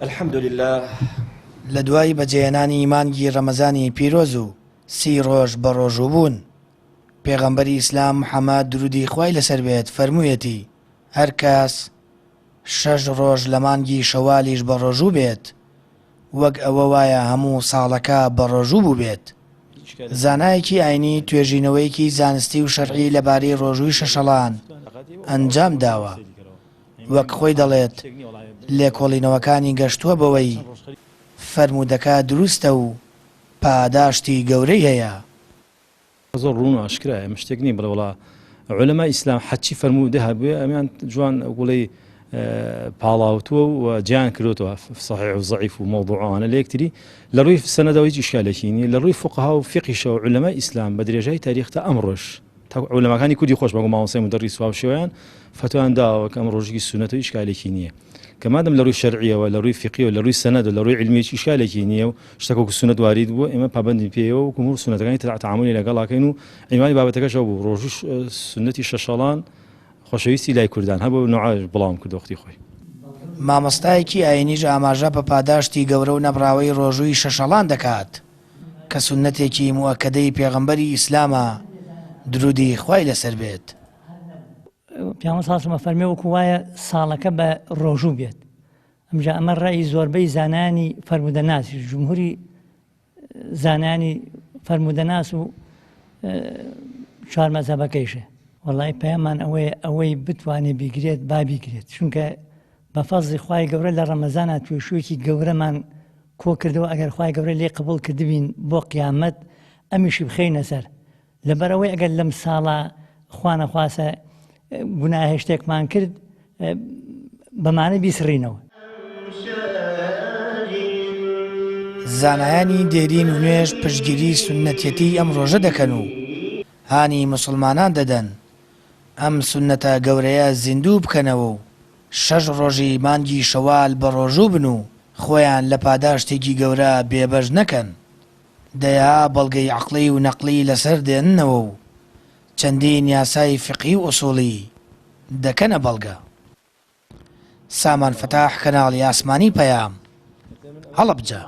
الحمد للە. لە دوای بەجێهێنانی مانگی ڕەمەزانی پیرۆز و سی ڕۆژ بەڕۆژوو بوون، پێغەمبەری ئیسلام محەمەد درودی خوای لەسەر بێت فەرموویەتی، هەر کەس شەش ڕۆژ لە مانگی شەوالیش بەڕۆژوو بێت، وەک ئەوە وایە هەموو ساڵەکە بەڕۆژوو بووبێت. زانایەکی ئاینی توێژینەوەیەکی زانستی و شەرعی لەبارەی ڕۆژووی شەشەڵان ئەنجام داوە، وەک خۆی دەڵێت لێکۆڵینەوەکانی گەشتووە بەوەی فەرموودەکە دروستە و پاداشتی گەورەی هەیە. زۆر ڕوون و ئاشکرایە ئەمە شتێک نییە بڵێ وەڵا عولەمای ئیسلام حەچی فەرموودە هەبووە ئەمیان جوان گوڵی پاڵاوتووە و جیان کردوەوە صحیح و ضعیف و مەوضوعانە لە یەکتری لە ڕووی سەنەدەوە هیچ ئیشکالێکی نییە لە ڕووی فقها و فقهیشەوە عولەمای ئیسلام بە درێژای تاریخ تا ئەمڕۆش تا عولەماکانی کوردی خۆش بەگو مامۆستای مدەڕیس و هاوشێوەیان فەتوایان داوە کە ئەم ڕۆژێکی سوننەتە و ئیشکالێکی نییە کە مادەم لە ڕووی شەرعیەوە لە ڕووی فیقیەوە لە ڕووی سەنەد و لە ڕووی عیلمی هیچ ئیشکالێکی نییە و شتەکە وەکو سوننەت وارید بووە ئێمە پابەندین پێیەوە وەکو هەموو سوننەتەکانی تر تەعامولی لەگەڵ ئەکەین و عینوانی بابەتەکەش ئەو بوو ڕۆژوو سوننەتی شەشەڵان خۆشەویستی لای کوردان هەبوو نوعاش بڵاوم کرد وەختی خۆی. مامۆستایەکی ئاینیش ئاماژە بە پاداشتی گەورە و نەبڕاوەی ڕۆژووی شەشەڵان دەکات کە سوننەتێکی موئەکەدەی پێغەمبەری ئیسلامە درودی خوای لەسەر بێت. پێغەمبەر صلی اللە علیە و سلم ئەفەرموێ وەکو وایە ساڵەکە بە ڕۆژوو بێت ئەمجا ئەمە ڕەئی زۆربەی زانایانی فەرموودەناسیش جمهوری زانایانی فەرموودەناس و چوار مەزهەبەکەیشە وەڵای پەیامان ئەوەیە ئەوەی بتوانێت بیگرێت با بیگرێت چونکە بە فەزڵی خوای گەورە لە ڕەمەزانا توێشوویەکی گەورەمان کۆ کردەوە ئەگەر خوای گەورە لێ قبوڵ کردبین بۆ قیامەت ئەمیشی بخەینە سەر لەبەرئەوەی ئەگەر لەم ساڵە خوانەخواسە گوناهێ شتێکمان کرد بەمانە بیسڕینەوە. زانایانی دێرین و نوێش پشتگیری سوننەتیەتی ئەم ڕۆژە دەکەن و هانی موسڵمانان دەدەن ئەم سوننەتە گەورەیە زیندوو بکەنەوە و شەش ڕۆژی مانگی شەوال بەڕۆژوو بن و خۆیان لە پاداشتێکی گەورە بێبەش نەکەن. دەیەها بەڵگەی عەقڵی و نەقڵی لەسەر دێننەوە و چەندین یاسای فیقهی و ئوسوڵی دەکەنە بەڵگە. سامان فەتاح کەناڵی ئاسمانی پەیام، هەڵەبجە.